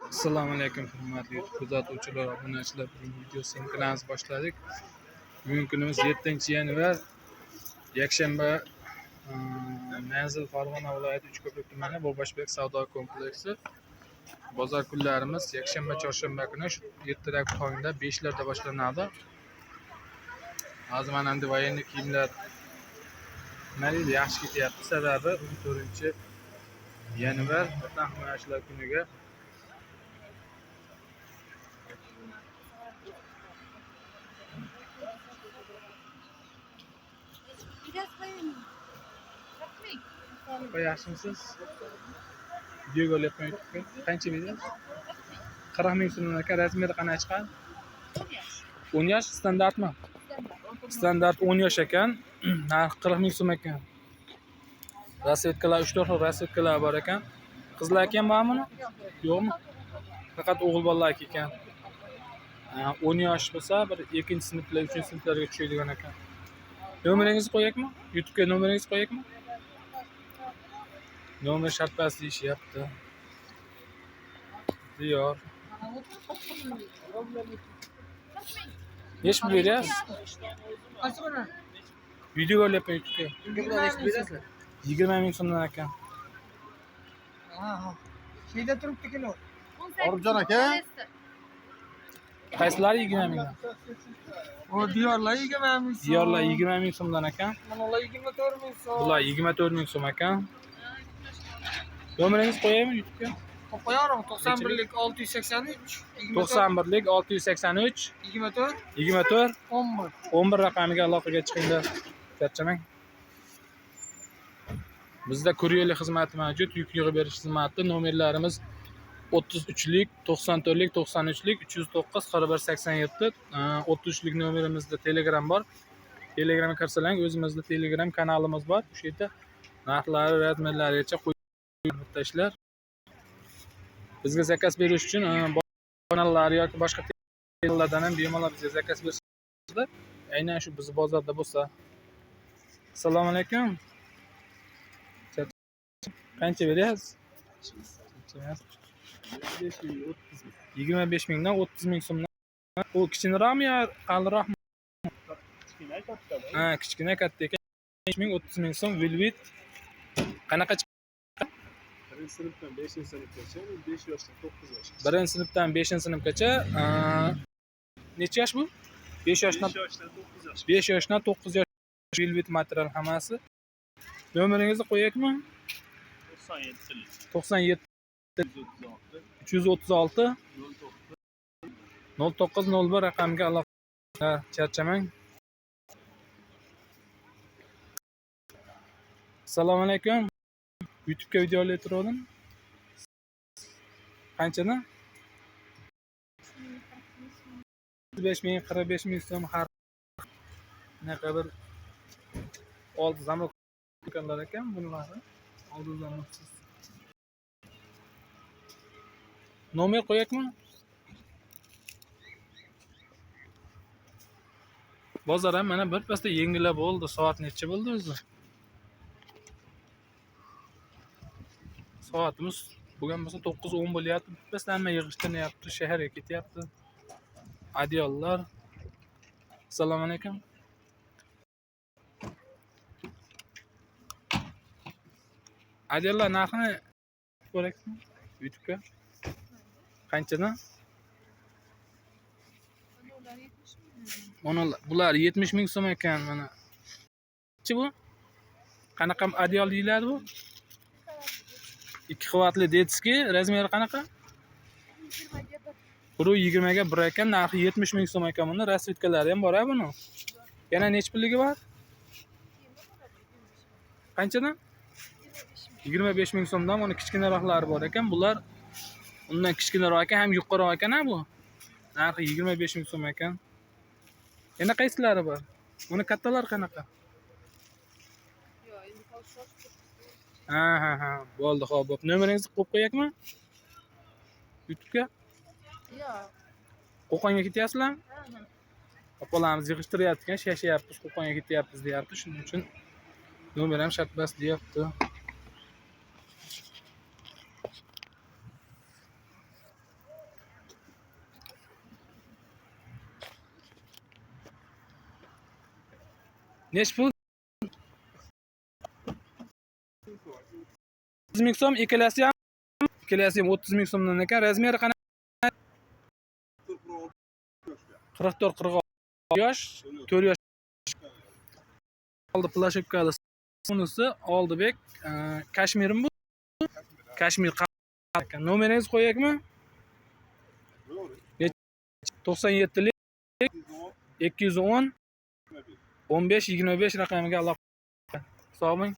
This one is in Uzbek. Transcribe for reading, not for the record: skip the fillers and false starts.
Assalomu alaykum hurmatli YouTube kuzatuvchilar, obunachilar. Bugun video syomkalarimizni boshladik. Bugun kunimiz 7-yanvar, yakshanba, manzil Farg'ona viloyati Uchko'prik tumani Boboshbek savdo kompleksi. Bozor kunlarimiz yakshanba, chorshanba kuni shu ertalab tongda 5 larda boshlanadi. Hozir mana endi военный kiyimlar nima deydi, yaxshi ketyapti. Sababi 14-yanvar Vatan himoyachilar kuniga. Opa, yaxshimisiz? Videoga olyapman YouTube'ga. Qancha berasiz? 40 ming so'mdan aka. Razmeri qanaqa chiqadi? 10 yosh standartmi? Standart 10 yosh ekan. Narxi 40 ming so'm ekan. Rasvetkalar 3-4 xil rasvetkalar bor ekan. Qizlarga ham bormi? Yo'qmi? Faqat o'g'il bolalarga ekan. 10 yosh bo'lsa, bir 2-sinflar, 3-sinflarga tushadigan ekan. Nomeringizni qo'yakmi? YouTube'ga nomeringizni qo'yakmi? Nomer shartpasi deyishyapti. Diyor. Nechi pul berasiz? Videoga olyapman YouTube'ga. 20 ming so'mdan ekan. Ha. Şeyde turibdi kilo. Orifjon aka. Qaysilari 20 mingdan? O diyorlar 20 ming so'm. Diyorlar 20 ming so'mdan ekan. Mana ular 24 ming so'm. Bular 24 ming so'm ekan. Nomeringizni qo'yaymi YouTube'ga? Qo'yarim 91lik 683 91lik 683 24 24 11. 11 raqamiga aloqaga chiqinglar. Charchamang. Bizda kuryerlik xizmati mavjud, yuk yig'ib berish xizmati. Nomerlarimiz 33lik, 94lik, 93lik, 309 41 87. 33lik nomerimizda Telegram bor. Telegramga kirsalang, o'zimizda Telegram kanalimiz bor. O'sha yerda narxlari, razmerlarigacha qo'yib bitta ishlar. Bizga zakaz berish uchun kanallar yoki boshqa kanallardan ham bemalol bizga zakaz bersa, aynan shu bizni bozorda bo'lsa. Assalomu alaykum. Qancha berasiz? 25 mingdan 30 ming so'mdan. U kichkinaroqmi yo qalinroqmi? Kichkina katta. Ha, kichkina katta ekan. 5 ming 30 ming so'm velvet. Qanaqa? Birinchi sinfdan 5-sinfgacha, 5 yoshdan 9 yoshgacha. Birinchi sinfdan 5-sinfgacha. Necha yosh bu? 5 yoshdan 5 yoshdan 9 yoshgacha. 5 yoshdan 9 yosh velvet material hammasi. Nomeringizni qo'yaylikmi? 97lik. 97 336 336 09 0901 raqamiga aloqa charchamang. Assalomu alaykum. YouTube'ga video olayotgandim. Qanchadan? 5 ming, 45 ming so'm har bunaqa bir oldi zamok do'konlar ekan bunlari. Oldi zamoksiz. Nomer qo'yakmi? Bozor ham mana birpasda yengillab bo'ldi. Soat necha bo'ldi o'zi? Soatimiz bugun bo'lsa 9:10 bo'lyapti. Birpasda hamma yig'ishtiryapti, shaharga ketyapti. Adyollar. Assalomu alaykum. Adyollar narxini ko'raylikmi? YouTube'ga. Qanchadan? Mana bular 70 ming so'm ekan mana. Chi bu? Qanaqa adyol deyiladi bu? 2 qavatli detskiy, razmeri qanaqa? 1.20 ga 1 ekan, narxi 70 ming so'm ekan buni. Rasvetkalari ham bor-a buni. Yana necha pulligi bor? Qanchadan? 25 ming so'mdan buni kichkinaroqlari bor ekan. Bular undan kichkinaroq ekan, ham yuqoriroq ekan ha bu. Narxi 25 ming so'm ekan. Yana qaysilari bor? Buni kattalar qanaqa? Ha ha ha, bo'ldi, xo'p, bo'p. Nomeringizni qo'yib qo'yakmi? YouTube'ga? Yo'q. Qo'qonga ketyapsizlarmi? Opalarimiz yig'ishtiryapti ekan, shashyapmiz, Qo'qonga ketyapmiz deyapti. Shuning uchun nomer ham shart emas deyapti. Nechi pul? 30 ming so'm ikkalasi ham. Ikkalasi ham 30 ming so'mdan ekan. Размер i qanaqa? 44 46 yosh, 4 yosh. Oldi площадка li bunisi Oldibek, Kashmirmi bu? Kashmir ekan. Nomeringizni qo'yakmi? 97lik 210 15 25 raqamiga aloqa. Sog' bo'ling.